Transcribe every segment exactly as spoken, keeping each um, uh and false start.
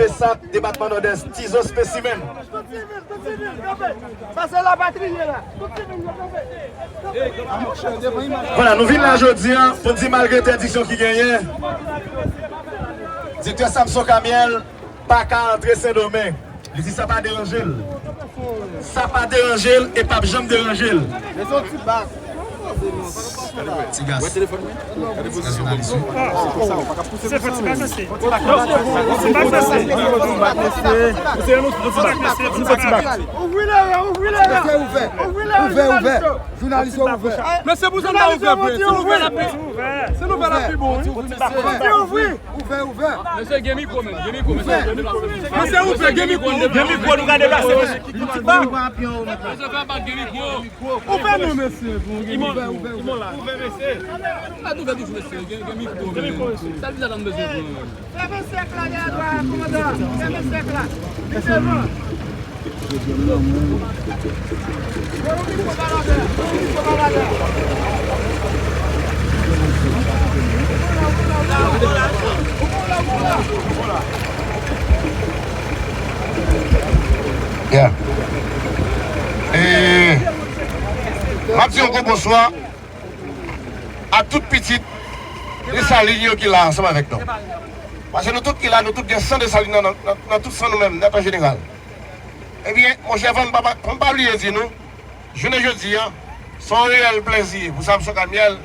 Besap, depatman Nòdès, Tizo Specimen. Pase la patriye la. Vwala, nou vin la jodi a pou n di malgre entèdiksyon ki genyen, direktè Samson Camille pa ka antre Sendomeng. Li di sa pa deranje l. Sa pa deranje l e p ap janm deranje l. Ti gas. Ti gas jounalis wi. Se fò ti bak mesye. Ti bak mesye. Ouvri le ran, ouvri le ran. Mesye ouvè. Ouvri le ran. Ouvè, ouvè. Jounalis yo ouvè. Men se pou sa n ta ouvè vre. Si n ouvè l ap pi bon wi. Si n ouvè l ap pi bon wi. Ouvè, ouvè. Mesye gen mikwo men, gen mikwo mesye. Mesye ouvè, gen mikwo. Gen mikwo, nou ka deplase mesye. Ti bak. Mesye fè bak gen mikwo. Ouvè non mesye. Ouvè, ouvè, ouvè. Ouvè mesye. Gad ouvè bouch mesye, gen gen mikwo men. Sa l vin atann bezwen pran. Fè mesye klè dèyè dwa a, kòmandan. Fè mesye klè. Vin devan. Yo, yon mikwo pa la dèyè. Yon mikwo pa la dèyè. Yeah. E m ap di yon gwo bonswa a tout pitit Desalin yo ki la ansanm avèk nou. Paske nou tout ki la, nou tout gen san Desalin nan, nan, nan, nan tout san nou menm, nèt an jeneral. Ebyen, monchè, fò m pa, fò m pa bliye di nou, jounen jodi a, se yon reyèl plèzi pou Samson Camille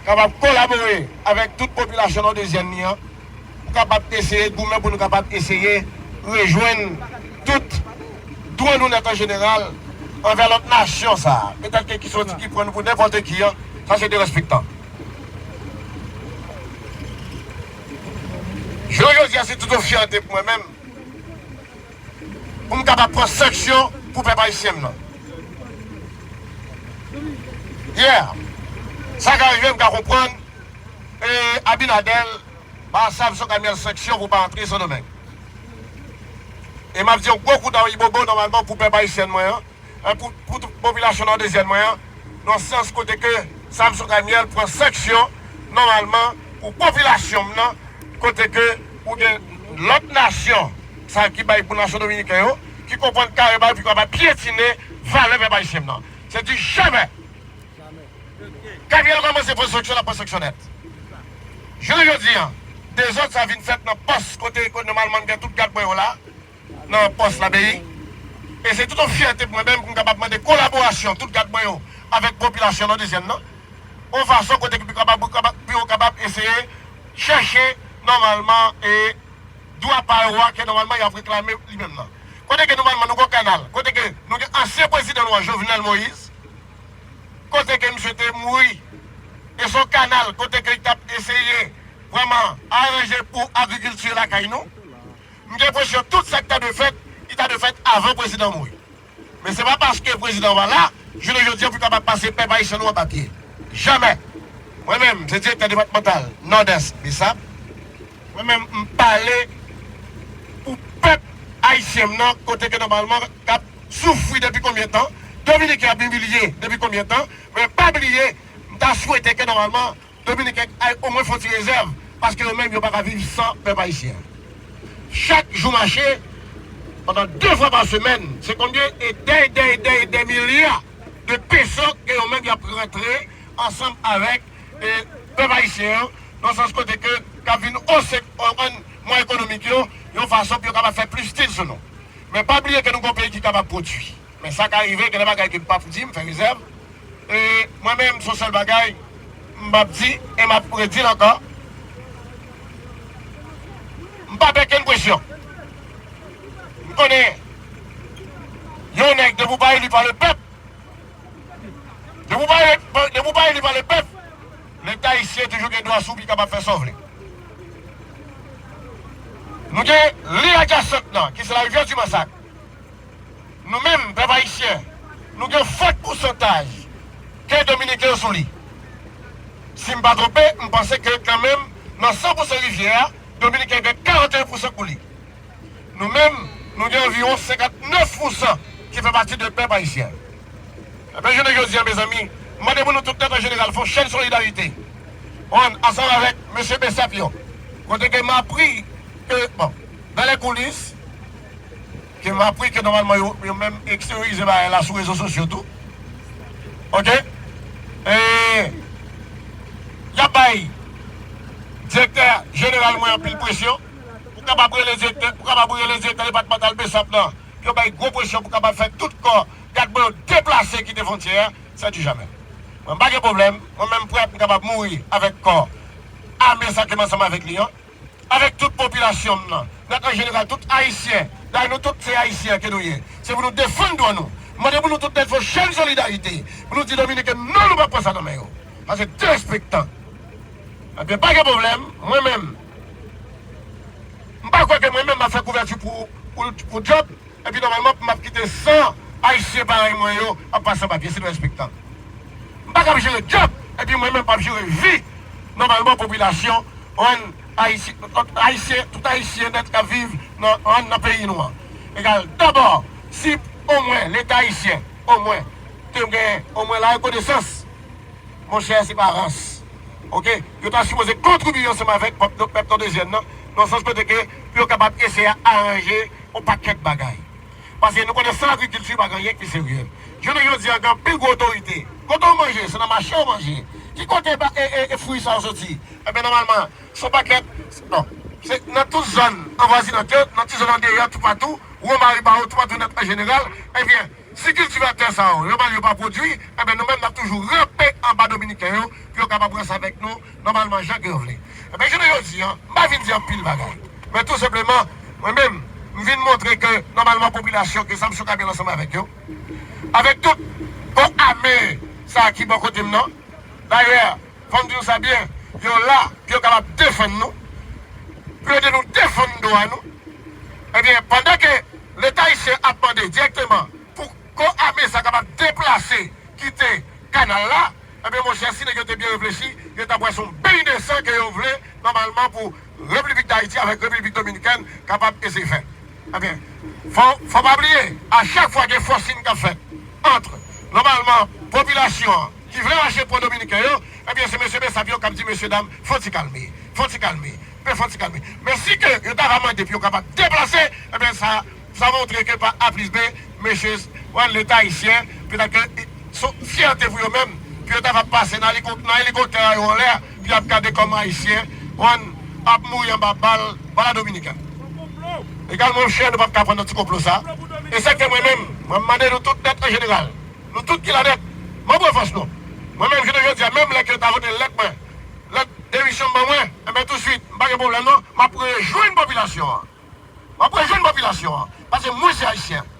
kapab kolabore avèk tout popilasyon nòdezyèn li an, pou kapab eseye goumen, pou nou kapab eseye rejwenn tout dwa nou nèt an jeneral anvè lòt nasyon sa a. Petèt ke ki soti ki pran nou pou nenpòt ki an, sa se derespektan. Jounen jodi a, se tout yon fyète pou mwen menm, pou m kapab pran sanksyon pou pèp ayisyen m nan. Yeah. Sa ka rive, m ka konprann, e, Abinader ba Samson Camille sanksyon pou pa antre Sendomeng. E m ap di yon gwo kout ayibobo nòmalman pou pèp ayisyen mwen an, e, pou, pou tout popilasyon nòdezyèn mwen an, nan sans kote ke Samson Camille pran sanksyon nòmalman pou popilasyon m nan, kote ke ou gen lòt nasyon, sa ki bay pou nasyon dominiken yo, ki konprann kare ba yo, pou kapab pyetine valè pèp ayisyen m nan. Se di jamè. Gabriel kòmanse pran sanksyon, l ap pran sanksyon nèt. Jounen jodi a, dezòd sa vin fèt nan pòs kote, kote nòmalman m gen tout gad mwen yo la, nan pòs la peyi. E se tout yon fyète pou mwen menm pou m kapab mande kolaborasyon tout gad mwen yo avèk popilasyon nòdezyèn nan. Yon fason kote pou kapab, pou kapab, pou yo kapab eseye chèche nòmalman e dwa pa yo a ke nòmalman y ap reklame li menm nan. Kote ke nòmalman nou gen yon kanal, kote ke nou gen ansyen prezidan nou an Jovenel Moïse, kote ke misye te mouri, e se yon kanal kote ke li t ap eseye vrèman aranje pou agrikilti lakay nou. M gen enpresyon tout sa k ta dwe fèt, li ta dwe fèt avan prezidan mouri. Men se pa paske prezidan an pa la, jounen jodi a pou kapab pase pèp ayisyen nou anba pye. Jamè. Mwen menm, se direktè depatmantal Nòdès, Besap. Mwen menm, m pale pou pèp ayisyen m nan, kote ke nòmalman k ap soufri depi konbyen tan, Dominiken ap imilye depi konbyen tan, men pa bliye, m ta swete ke nòmalman Dominiken ay omwen fè yon ti rezèv, paske yo menm yo pa ka viv san pèp ayisyen. Chak jou mache, pandan de fwa pa semèn, se konbyen e dè, e dè, e dè, e dè milya de peso ke yo menm y ap rantre ansanm avèk, e, pèp ayisyen an, nan sans kote ke k ap vin ose, o, an, mwa ekonomik yo, yon fason pou yo kapab fè plis stil sou nou. Men pa bliye ke nou gon peyi ki kapab pwodui. Men sa ka rive, gen de bagay ke m p ap di, m fè rezèv. E mwen menm, se yon sèl bagay, m p ap di, e m ap redi l ankò. M pa pè kenn presyon. M konnen, yon nèg, depi w pa eli pa le pèp, depi w pa eli, depi w pa eli pa le pèp, Leta ayisyen toujou gen dwa sou pou li kapab fè sa w vle. Nou gen lil adjasant nan, ki se larivyè Timasak. Nou menm, pèp ayisyen, nou gen fòt pousantaj ke Dominiken yo sou li. Si m pa twonpe, m panse ke kanmenm, nan san pousan rivyè a, Dominiken gen karanteyen pousan kou li. Nou menm, nou gen anviwon senkantnèf pousan ki fè pati de pèp ayisyen. Ebyen, jounen jodi a, mezanmi, m mande pou nou tout nèt an jeneral fè yon chèn solidarite. Konprann? Ansanm avèk mesye Besap yo. Kote ke m apri ke, bon, dans les coulisses, ke m apri ke nòmalman yo, yo menm eksteriorize bagay la sou rezo sosyo tou. Oke? E, y ap bay direktè jeneral mwen anpil presyon pou kapab rele direktè, pou kapab rele direktè depatmantal BSAP lan. Yo bay gwo presyon pou kapab fè tout kò gad mwen yo deplase kite fwontyè a, c'est du jamais. Mwen pa gen pwoblèm, mwen menm prè pou m kapab mouri avèk kò ame sa ke m ansanm avèk li an, avèk tout popilasyon m nan, nèt an jeneral, tout Ayisyen. Dayè nou tout se Ayisyen ke nou ye. Se pou nou defann dwa nou. M mande pou nou tout nèt fè yon chèn solidarite, pou nou di Dominiken non, nou p ap pran sa nan men yo. Paske derespektan. Ebyen, pa gen pwoblèm, mwen menm, m pa kwè ke mwen menm m ap fè kouvèti pou, pou, pou Job, epi nòmalman m ap kite san Ayisyen parèy mwen yo ap pase san papye, se derespektan. M pa kab jere Job, epi mwen menm p ap jere vi, nòmalman, popilasyon, on, Ayisyen, tout Ayisyen, tout Ayisyen nèt k ap viv nan, on, nan peyi nou an. Egal, dabò, si omwen Leta ayisyen, omwen, te gen omwen larekonesans, monchè, se pa rans. Oke? Yo ta sipoze kontribye ansanm avèk pèp, pèp nòdezyèn nan, nan sans kote ke pou yo kapab eseye aranje yon pakèt bagay. Paske nou konnen san agrikilti pa gen anyen ki serye. Jounen jodi a, gen anpil gwo otorite. Kote w manje? Se nan mache w manje. Ki kote ba, e, e, e fwi sa yo soti? Ebyen, nòmalman, se yon pakèt, bon, se nan tout zòn anvwazinant yo, nan ti zòn andeyò, toupatou, Womari ba yo, toupatou nèt an jeneral. Ebyen, si kiltivatè sa yo, yo pa, yo pa pwodui, ebyen, nou menm, n ap toujou ranpe anba Dominiken yo, pou yo kapab ranse avèk nou, nòmalman, jan ke yo vle. Ebyen, jounen jodi a, m pa vin di anpil bagay. Men tou senpleman, mwen menm, m vin montre ke, nòmalman, popilasyon, ke sa m sou kamyon ansanm avèk yo, avèk tout kò ame sa ki bò kote m nan. Dayè, fò m di nou sa byen, yo la pou yo kapab defann nou, pou yo ede nou defann dwa nou. Ebyen, pandan ke Leta ayisyen ap mande dirèkteman pou kò ame sa kapab deplase, kite kanal la, ebyen, monchè, si nèg yo te byen reflechi, yo t ap wè se yon beny de san ke yo vle, nòmalman, pou Repiblik Dayiti avèk Repiblik Dominikèn kapab eseye fè. Ebyen, fò, fò pa bliye, a chak fwa gen fòsin k ap fèt ant, nòmalman, popilasyon an ki vle mache pran Dominiken yo, ebyen, se mesye BSAP yo k ap di, mesye dam, fò ti kalme, fò ti kalme, men fò ti kalme. Men si ke yo ta va mande pou yo kapab deplase, ebyen, sa, sa montre ke pa A plis B, mesye, wè, Leta ayisyen, petèt ke se yon fyète pou yo menm, pou yo ta va pase nan eliko-, nan elikoptè a yo anlè, pou y ap gade kòman Ayisyen, wè, ap mouri anba bal, bal a Dominiken. Egal, monchè, nou p ap ka pran nan ti konplo sa. E sa k fè mwen menm, mwen mande nou tout nèt an jeneral, nou tout ki la nèt, m ap ranfòse nou. Mwen menm, jounen jodi a, menm lè ke yo ta vote lèt mwen, lèt demisyon m ban mwen, enben, tousuit, m pa gen pwoblèm non, m ap rejwenn popilasyon an. M ap rejwenn popilasyon an, paske mwen se Ayisyen.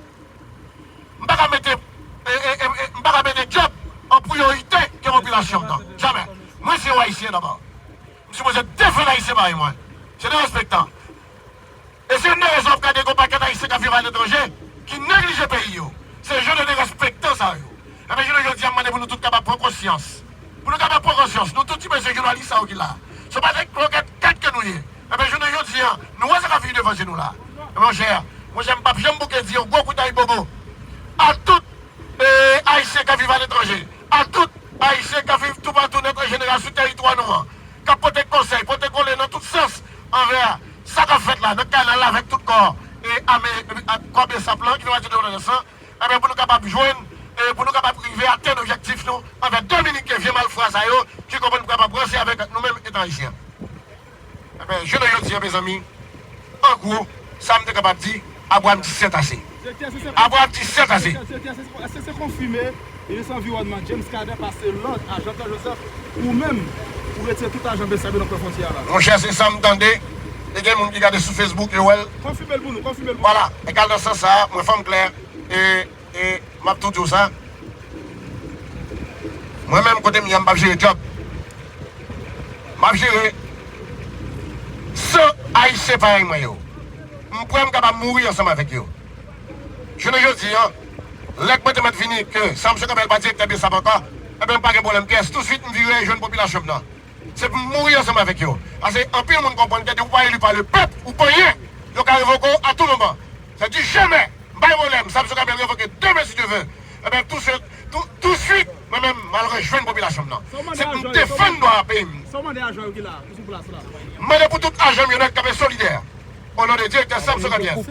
M pa ka mete, e, e, e, e, m pa ka mete Job an priyorite ke popilasyon m nan. Jamè. Mwen se yon Ayisyen dabò. M sipoze defann Ayisyen parèy mwen. Se derespektan. E se youn nan rezon w ap gade gen yon pakèt Ayisyen k ap viv aletranje ki neglije peyi yo. Se jan de derespektan sa yo. Ebyen, jounen jodi a, m mande pou nou tout kapab pran konsyans. Pou nou kapab pran konsyans, nou tout ti mesye jounalis sa yo ki la. Se pa de klokèt kat ke nou ye. Ebyen, jounen jodi a, nou wè sa k ap vini devan je nou la. Ebyen, monchè, monchè, m p ap janm bouke di yon gwo kout ay bobo a tout, e, Ayisyen k ap viv aletranje, a tout Ayisyen k ap viv toupatou nèt an jeneral sou tèritwa nou an, k ap pote konsèy, pote kole nan tout sans anvè sa k ap fèt la, nan kanal la avèk tout kò, e, ame, e, kò BSAP lan, ki fè pati de L N S lan, ebyen, pou nou kapab jwenn, e, pou nou kapab rive atenn objektif nou anvè Dominiken vye malfra sa yo, ki konprann pou kapab ranse avèk nou menm etan Ayisyen. Ebyen, jounen jodi a, mezanmi, an gwo, sa m te kapab di, Abraham di sèt ase. Abraham di sèt ase. Èske se konfime, minis anviwònman James Cadet pase lòd a Jean Claude Joseph pou menm, pou retire tout ajan BSAP yo nan kwen fwontyè a la? Monchè, se sa m tande. E gen moun ki gade sou Facebook, yo wè l. Konfime l pou nou, konfime l pou nou. Vwala, egal nan sans sa a, mwen fè m klè. E, e m ap tou di w sa. Mwen menm, kote m ye a, m p ap jere Job. M ap jere san Ayisyen parèy mwen yo. M prè m kapab mouri ansanm avèk yo. Jounen jodi a, lè k mwen te mèt vini ke Samson Kabèl pa direktè BSAP ankò, ebyen, m pa gen pwoblèm pyès. Tousuit, m vire jwenn popilasyon m nan. Se pou m mouri ansanm avèk yo. Paske anpil moun konprann ke depi w pa eli pa lepèp, ou pa anyen. Yo ka revoke w a tou moman. Se di jamè. M pa gen pwoblèm. Samson Kabèl revoke demen si Dye ve. Ebyen, tou se, tou, tousuit, mwen menm, m al rejwenn popilasyon m nan. Se pou m defann dwa peyi m. Sa w mande ajan yo ki la, ki sou plas la? M mande pou tout ajan m yo nèt kanpe solidè. O non de direktè Samson Kamiel,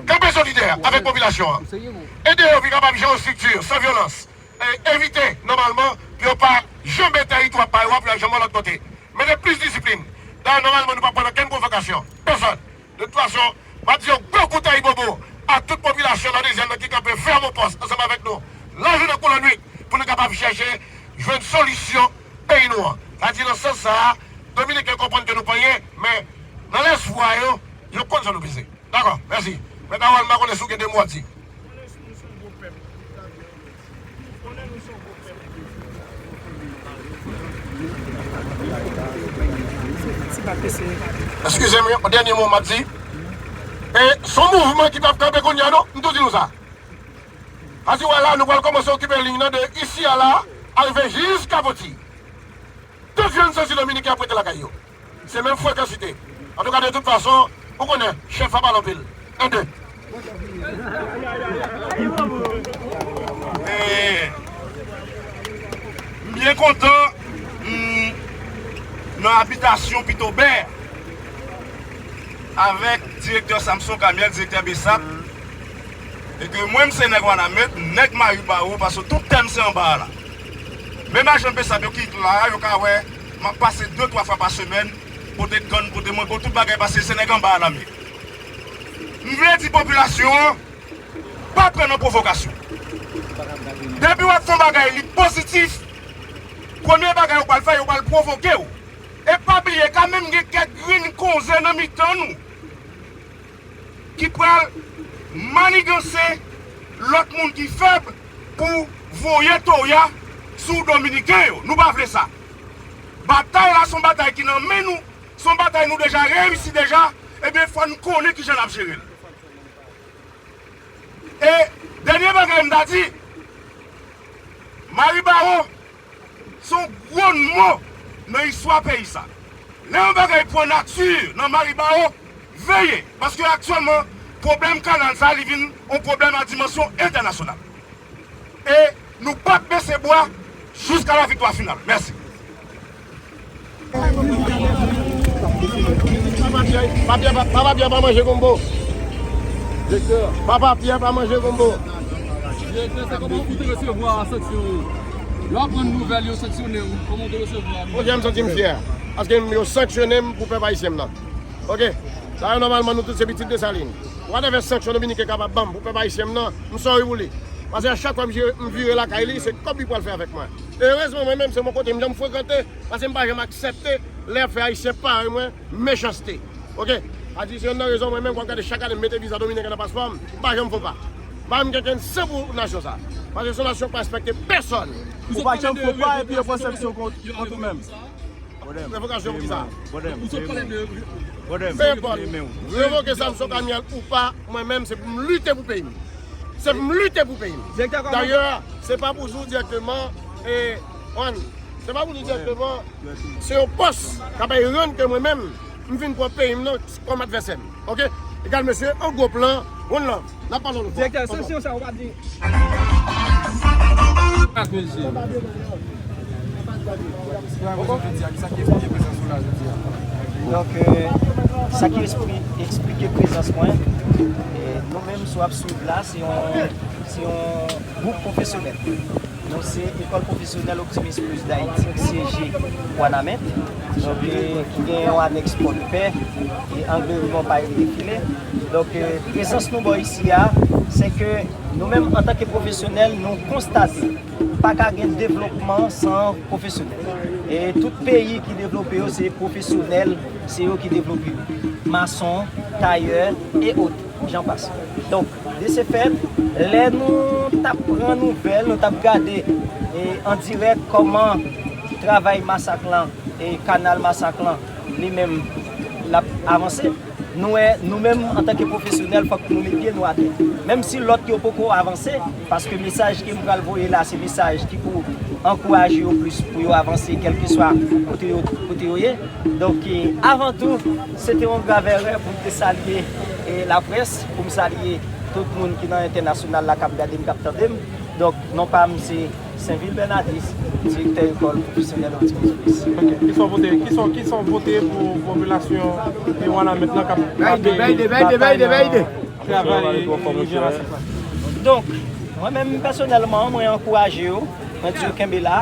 kanpe solidè avèk popilasyon an. Ede yo vin kapab jere yon estrikti san vyolans. E evite, nòmalman, pou yo pa janbe tèritwa pa yo a pou y al janbe yon lòt kote. Mete plis disiplin. Dayè, nòmalman, nou p ap pran okenn pwovokasyon. Pèsòn. De tout fason, m ap di yon gwo kout ayibobo a tout popilasyon Landezyen nan ki kanpe fèm o pòs ansanm avèk nou, lajounen kou lannwit, pou nou kapab chèche jwenn solisyon peyi nou an. Sa di, nan sans sa a, Dominiken konprann ke nou pa anyen, men nan lespwa yo, yo konn sa nou peze. Dakò, mèsi. Mèt Harold, m pa konnen si w gen de mo w ap di. Eskize m, yon dènye mo m ap di. E, se yon mouvman ki p ap kanpe kounye a, non? M tou di nou sa. Sa di, wè la, nou pral kòmanse okipe liy nan de isi a la, arive jiska Poti. Tout jèn sansi dominiken ap rete lakay yo. Se menm frekansite. Antouka, de tout fason, ou konnen, chèf ap pale anpil. En, de. Eh, m byen kontan, m nan abitasyon Pitobè avèk direktè Samson Kamiel, direktè BSAP. E ke mwen, m se nèg Wanament, nèg Maribawo, paske tout tè m se anba a la. Menm ajan BSAP yo ki la a, yo ka wè, m ap pase de, twa fwa pa semèn, pote kann, pote mango, tout bagay, paske se nèg anba a la m ye. M vle di popilasyon an, pa pran nan pwovokasyon. Depi w ap fè yon bagay, li pozitif, premye bagay yo pral fè, yo pral pwovoke w. E pa bliye, ka menm gen kèk grenn konze nan mitan nou ki pral maniganse lòt moun ki fèb pou voye toya sou dominiken yo. Nou pa vle sa. Batay la se yon batay ki nan men nou, se yon batay nou deja reyisi deja, ebyen fò n konnen kijan n ap jere l. E dènye bagay m ta di, Maribawo, se yon gwo mo nan istwa peyi sa. Lè yon bagay pran nati nan Maribawo, veye, paske aktyèlman, pwoblèm kanal sa, li vin yon pwoblèm a dimansyon entènasyonal. E nou p ap bese bra jiska la viktwa final. Mèsi. Papa Pyè, papa Pyè, papa Pyè pa manje gonbo. Papa Pyè pa manje gonbo. Direktè, se kòman ou te resevwa sanksyon yo? Lè w aprann nouvèl yo sanksyone w, kòman w te resevwa li? Monchè, m santi m fyè. Paske m, yo sanksyone m pou pèp ayisyen m nan. Oke? Dayè, nòmalman, nou tout se pitit Desalin. Whatever sanksyon Dominiken kapab ban m pou pèp ayisyen m nan, m sorry pou li. Paske a chak fwa m jire, m vire lakay li, se kòb li pral fè avèk mwen. E erezman, mwen menm, se yon kote m janm frekante, paske m pa janm aksepte lè y ap fè Ayisyen parèy mwen mechanste. Oke? A di se youn nan rezon mwen menm, w ap gade chak ane m mete viza dominiken nan paspò m, m pa janm fè pa. M pa menm gen kenn san pou nasyon sa. Paske se yon nasyon k pa respekte pèsòn. Ou pa janm fè pa epi yo pran sanksyon kont, kont ou menm. Revokasyon pou kisa? Pe enpòt, revoke Samson Kamiel ou pa, mwen menm, se pou m lite pou peyi m. Se pou m lite pou peyi m. Dayè, se pa pou di w dirèkteman, e, Juan, se pa pou di w dirèkteman, se yon pòs k ap rann ke mwen menm, m vin pran peyi m nan kòm advèsè m. Oke? Egal mesye, an gwo plan, one love. N ap pale yon lòt fwa. Direktè, sanksyon sa, ou pa di. Kat mil jim. Donk, euh, sa ki espli-, eksplike prezans mwen, e nou menm, si w ap swiv la, se yon, se yon gwoup pwofesyonèl. Nou se École Professionnelle Optimus Plus d'Haïti, ki syeje Wanament, donk, e ki gen yon anèks Pòdpè, e Angle Rigon Pay e Defile. Donk, e, prezans nou bò isi a, se ke nou menm, antanke pwofesyonèl, nou konstate pa ka gen devlopman san pwofesyonèl. E tout peyi ki devlope yo, se pwofesyonèl, se yo ki devlope yo. Mason, tayè, e ot, jan pase. Donk, de ce fait, lè nou t ap pran nouvèl, nou t ap gade, e, an dirèk kòman travay Masak lan, e, kanal Masak lan, li menm, l ap avanse. Nou wè, nou menm, antanke pwofesyonèl, fòk nou met pye nou atè. Menm si lòt yo poko avanse, paske mesaj ke m pral voye la, se mesaj ki pou ankouraje yo plis pou yo avanse, kèlkeswa kote yo, kote yo ye. Donk, e, avan tou, se te yon grav erè pou m te salye, e, laprès, pou m salye tout moun ki nan entènasyonal la k ap gade m, k ap tande m. Donk, non pa m se Sainvil Bernadis, direktè lekòl pwofesyonèl Optimus Plus. Ok. Kisa w pote, kisa w, kisa w pote pou popilasyon e Wanament lan k ap frape batay nan travay e jen Lasis la? Donk, mwen menm pèsonèlman, mwen ankouraje yo, mwen di yo kenbe la.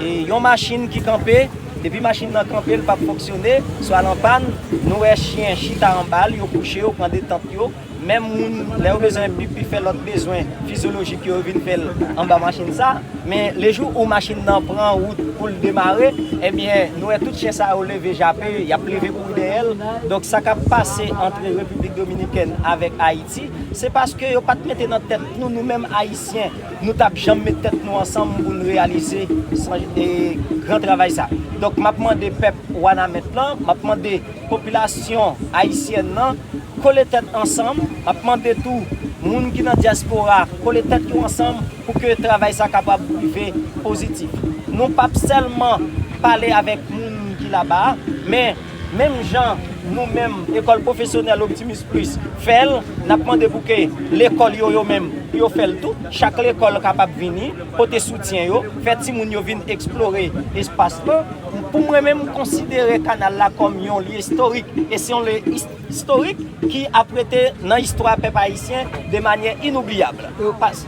E yon machin ki kanpe, depi machin nan kanpe, l p ap fonksyone, swa l an pàn, nou wè chen chita anba l, yo kouche, yo pran detant yo. Menm moun, lè yo bezwen pipi, fè lòt bezwen fizyolojik yo, yo vin fè l anba machin sa. Men lejou ou machin nan pran wout pou l demare, ebyen, nou wè tout chen sa yo leve jape, y ap leve kouri dèyè l. Donk, sa k ap pase ant Repiblik Dominikèn avèk Ayiti, se paske yo pa t mete nan tèt nou, nou menm Ayisyen, nou t ap janm met tèt nou ansanm pou n reyalize san, e, gran travay sa. Donk, m ap mande pèp Wanament lan, m ap mande popilasyon ayisyèn nan, kole tèt ansanm. M ap mande tou moun ki nan dyaspora, kole tèt yo ansanm pou ke travay sa kapab rive pozitif. Nou p ap sèlman pale avèk moun ki laba a, men menm jan nou menm, lekòl pwofesyonèl Optimus Plus fè l, n ap mande pou ke lekòl yo, yo menm, pou yo fè l tou. Chak lekòl kapab vini, pote soutyen yo, fè timoun yo vin eksplore espas lan. Pou mwen menm, m konsidere kanal la kòm yon lye istorik. E se yon lye is-, istorik ki ap rete nan istwa pèp ayisyen de manyè inoubliyab. Pas-,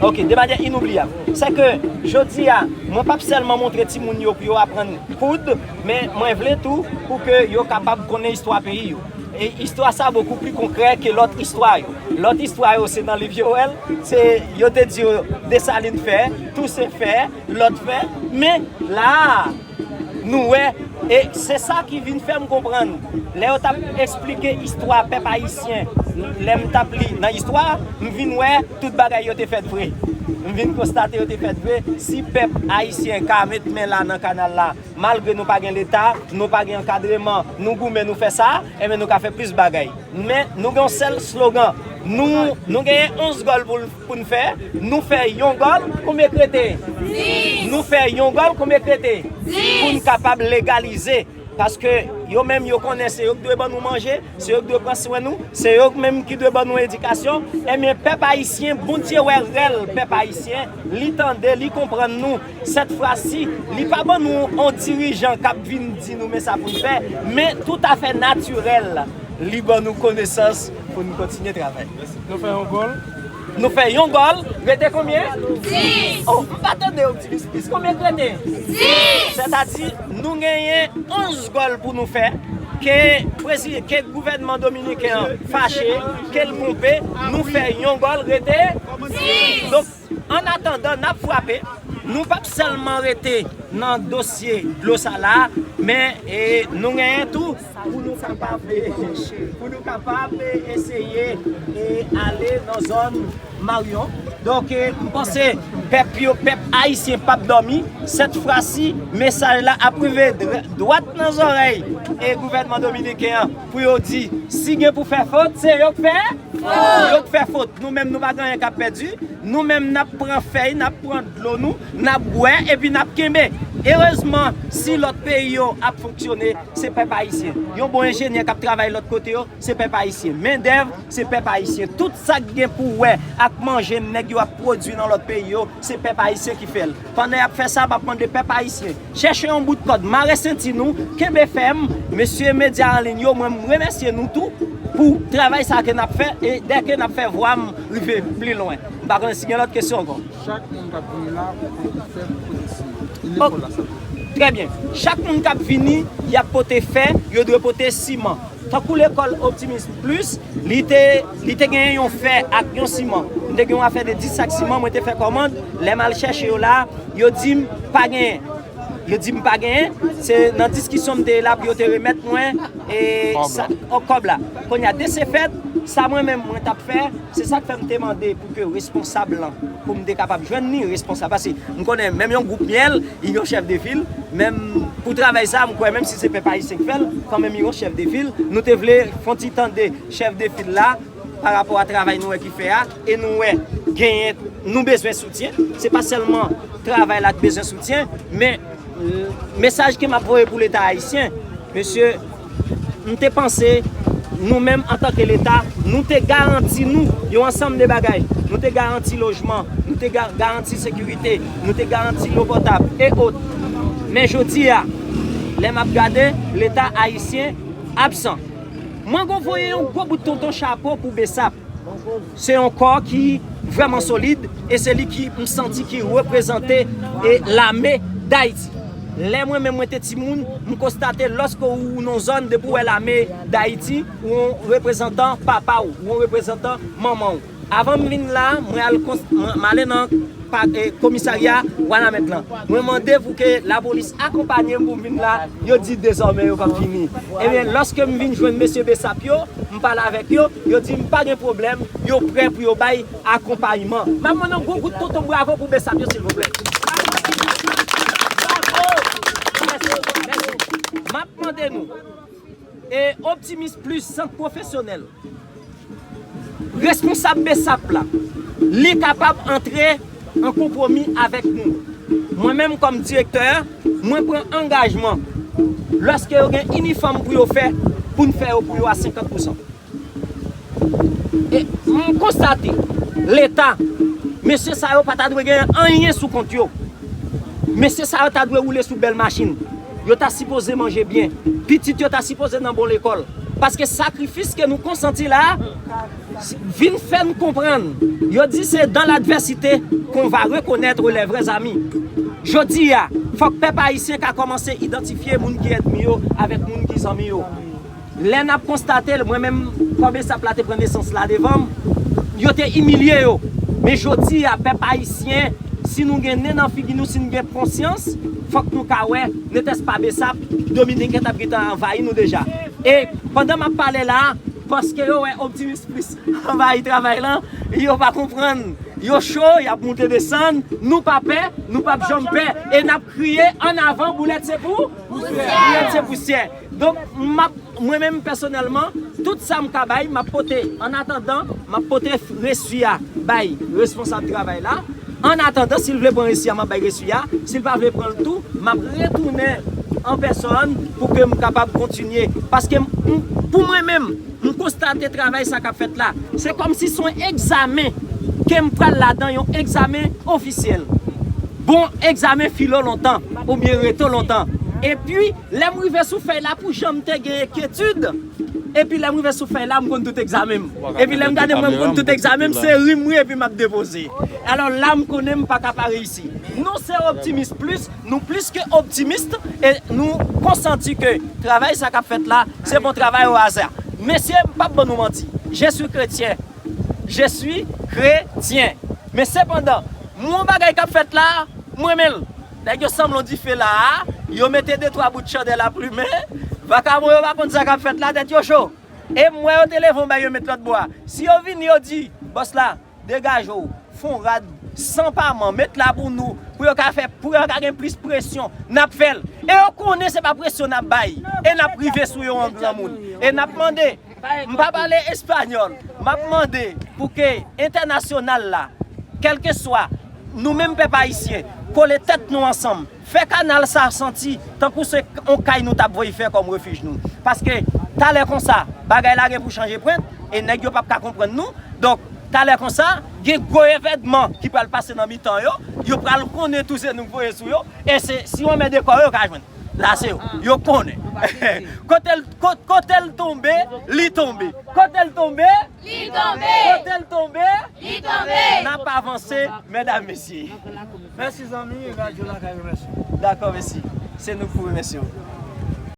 ok, de manyè inoubliyab. Se ke, jodi a, mwen p ap sèlman montre timoun yo pou yo aprann koud, men mwen vle tou pou ke yo kapab konnen istwa peyi yo. E istwa sa bokou pli konkrè ke lòt istwa yo. Lòt istwa yo, se nan liv yo wè l, se, yo te di yo Desalin fè, Tousen fè, lòt fè, men la a, nou wè, e se sa ki vin fè m konprann. Lè yo t ap eksplike istwa pèp ayisyen, lè m t ap li nan istwa, m vin wè tout bagay yo te fèt vre. M vin konstate yo te fèt vre. Si pèp ayisyen ka met men la nan kanal la, malgre nou pa gen leta, nou pa gen ankadreman, nou goumen, nou fè sa, enben nou ka fè plis bagay. Men nou gen yon sèl slogan. Nou, nou genyen onz gòl pou, pou n fè. Nou fè yon gòl, konbyen k rete? Nou fè yon gòl, konbyen k rete? Pou n kapab legalize. Paske yo menm yo konnen se yo k dwe ban nou manje, se yo k dwe pran swen nou, se yo menm ki dwe ban nou edikasyon. Ebyen, pèp ayisyen, Bondye wè rèl pèp ayisyen, li tande, li konprann nou. Sèt fwa si, li pa ban nou yon dirijan k ap vin di nou men sa pou n fè, men toutafè natirèl, li ban nou konesans pou n kontinye travay. Nou fè yon gòl. Nou fè yon gòl, rete konbyen? Dis. Oh, m pa tande Optimus Plus. Konbyen k rete? Dis. Sètadi, nou genyen onz gòl pou nou fè. Ke prezi-, ke gouvènman dominiken an fache, ke l ponpe, nou fè yon gòl, rete dis. Donk, an atandan, n ap frape. Nou p ap sèlman rete nan dosye dlo sa la, men, e, nou genyen tou pou nou kapab, pou nou kapab eseye, e, ale nan zòn Maryon. Donk, e, m panse pèp yo, pèp ayisyen p ap dòmi. Sèt fwa si, mesaj la ap rive dr-, dwat nan zòrèy, e, gouvènman dominiken an pou yo di, si gen pou fè fot, se yo k fè fot. Yo k fè fot. Nou menm, nou pa gen anyen k ap pèdi. Nou menm, n ap pran fèy, n ap pran dlo nou, n ap bwè, epi n ap kenbe. Erezman, si lòt peyi yo ap fonksyone, se pèp ayisyen. Yon bon enjenyè k ap travay lòt kote yo, se pèp ayisyen. Mendèv, se pèp ayisyen. Tout sa k gen pou wè ak manje nèg yo ap pwodui nan lòt peyi yo, se pèp ayisyen ki fè l. Pandan y ap fè sa, m ap mande pèp ayisyen, chèche yon bout kòd, mare senti nou, kenbe fèm. Mesye medya an liy yo, mwen, m remèsye nou tou pou travay sa ke n ap fè, e dèke n ap fè vwa m rive pli lwen. M pa konnen si gen lòt kesyon ankò. Chak moun k ap vini la, ou pote fè, ou pote siman. E lekòl la, sa tou. Trè byen. Chak moun k ap vini, y ap pote fè, yo dwe pote siman. Tankou lekòl Optimus Plus, li te, li te genyen yon fè ak yon siman. M te gen yon afè de dis sak siman, mwen te fè kòmand. Lè m al chèche yo la, yo di m pa genyen. Yo di m pa genyen, se nan diskisyon m te ye la pou yo te remèt mwen, e, kòb sa, la. O, kòb la. Kounye a, de se fèt, sa mwen menm mwen t ap fè, se sa k fè m te mande pou ke responsab lan, pou m te kapab jwenn li, responsab, paske m konnen menm yon gwoup myèl, li yon chèf de fil, menm pou travay sa, m kwè menm si se pèp ayisyen k fè l, kanmenm li yon chèf de fil, nou te vle fè yon ti tande chèf de fil la, pa rapò a travay nou wè ki fè a, e nou wè genyen, nou bezwen soutyen. Se pa sèlman travay la k bezwen soutyen, men, euh, mesaj ke m ap voye pou Leta ayisyen, mesye, m te panse Nou menm antanke Leta, nou te garanti nou yon ansanm de bagay. Nou te garanti lojman, nou te ga- garanti sekirite, nou te garanti dlo potab e ot. Men jodi a, lè m ap gade, Leta ayisyen absan. Mwen gon voye yon gwo bout tonton chapo pou BSAP. Se yon kò ki vrèman solid e se li ki m santi ki reprezante e lame Dayiti. Lè mwen menm mwen te timoun, m konstate lòske ou nan zòn depi w wè lame Dayiti, ou yon reprezantan papa w, ou yon reprezantan manman w. Avan m vin la, mwen al kons- mwen- m ale nan pa- eh, komisarya Wanament lan. Mwen mande pou ke lapolis akonpanye m pou m vin la, yo di dezòmè yo p ap vini. Ebyen, lòske m vin jwenn mesye BSAP yo, m pale avèk yo, yo di m pa gen pwoblèm, yo prè pou yo bay akonpayman. M ap mande yon gwo kout tonton bravo pou BSAP yo, silvouplè. Bravo! Mèsi, mèsi. M ap mande nou, e Optimis Plis, sant pwofesyonèl, responsab BSAP la, li kapab antre an konpwomi avèk nou. Mwen menm kòm direktè, mwen pran angajman, lòske yo gen inifòm pou yo fè, pou n fè yo pou yo a senkant pousan. E m konstate, Leta, mesye sa yo pa ta dwe gen anyen sou kont yo. Mesye sa yo ta dwe woule sou bèl machin. Yo ta sipoze manje byen. Pitit yo ta sipoze nan bon lekòl. Paske sakrifis ke nou konsanti la a, vin fè n konprann. Yo di c'est dans l'adversité qu'on va reconnaître les vrais amis. Jodi a, fòk pèp ayisyen ka kòmanse idantifye moun ki ènmi yo avèk moun ki zanmi yo. Lè n ap konstate l, mwen menm, kò BSAP la te pran nesans la devan m, yo te imilye yo. Men jodi a, pèp ayisyen, si nou gen nen nan figi nou, si nou gen konsyans, fòk nou ka wè, netès pa BSAP, Dominiken t ap gentan anvayi nou deja. E pandan m ap pale la a, paske yo wè Optimis Plis anvayi travay lan, yo pa konprann. Yo cho, y ap moute desann, nou pa pè, nou p ap janm pè. E n ap kriye, ann avan, boulèt se pou? Boulèt se pousyè. Donk, m ap, mwen menm pèsonèlman, tout sa m ka bay, m ap pote. Annatandan, m ap pote resi a bay responsab travay la. Annatandan, si l vle pran resi a, m ap bay resi a. Si l pa vle pran l tou, m ap retounen an pèsòn pou ke m kapab kontinye. Paske m, m, pou mwen menm, m konstate travay sa k ap fèt la. Se kòmsi se yon egzamen ke m pral ladan, yon egzamen ofisyèl. Bon, egzamen filo lontan, oubyen reto lontan. Epi, lè m rive sou fèy la, pou jan m te gen enkyetid, epi lè m rive sou fèy la, m konn tout egzamen m. Epi lè m gade mwen, m konn tout egzamen m, se ri m ri epi m ap depoze. Alò la, m konnen m pa ka pa reyisi. Nou se Optimis Plis, nou plis ke optimis, e nou konsanti ke travay sa k ap fèt la, se pa yon travay o aza. Mesye, m p ap ban nou manti. Je suis chrétien. Je suis chrétien. Men sepandan, m wè yon bagay k ap fèt la, m renmen l. Nèg yo sanble yon dife la a, yo mete de twa bout chandèl ap limen, vakabon yo pa konn sa k ap fèt la, tèt yo cho. E m wè yo te leve yon bay yo met lòt bò a. Si yo vini, yo di, bòs la, degaje w, fè yon rad san paman, met la pou nou, pou yo ka fè, pou yo ka gen plis presyon, n ap fè l. E yo konnen se pa presyon n ap bay, e n ap rive sou yo an granmoun. E n ap mande, m pa pale espanyòl, m ap mande pou ke entènasyonal la, kèlkeswa, nou menm pèp ayisyen, kole tèt nou ansanm, fè kanal sa santi tankou se yon kay nou t ap voye fè kòm refij nou. Paske talè konsa, bagay la gen pou chanje pwent, e nèg yo p ap ka konprann nou. Donk, talè konsa, gen gwo evènman ki pral pase nan mitan yo, yo pral konnen tou se nou k voye sou yo, e se, si w anmède kò yo, yo ka jwenn. La se yo, yo konnen. Kote l, ko- kote l tonbe, li tonbe. Kote l tonbe, Li tonbe! Kote l tonbe, Li tonbe! N ap avanse, medam, mesye. Mèsi zanmi, radyo la ka remèsye. Dakò, mèsi. Se nou k pou remèsye w.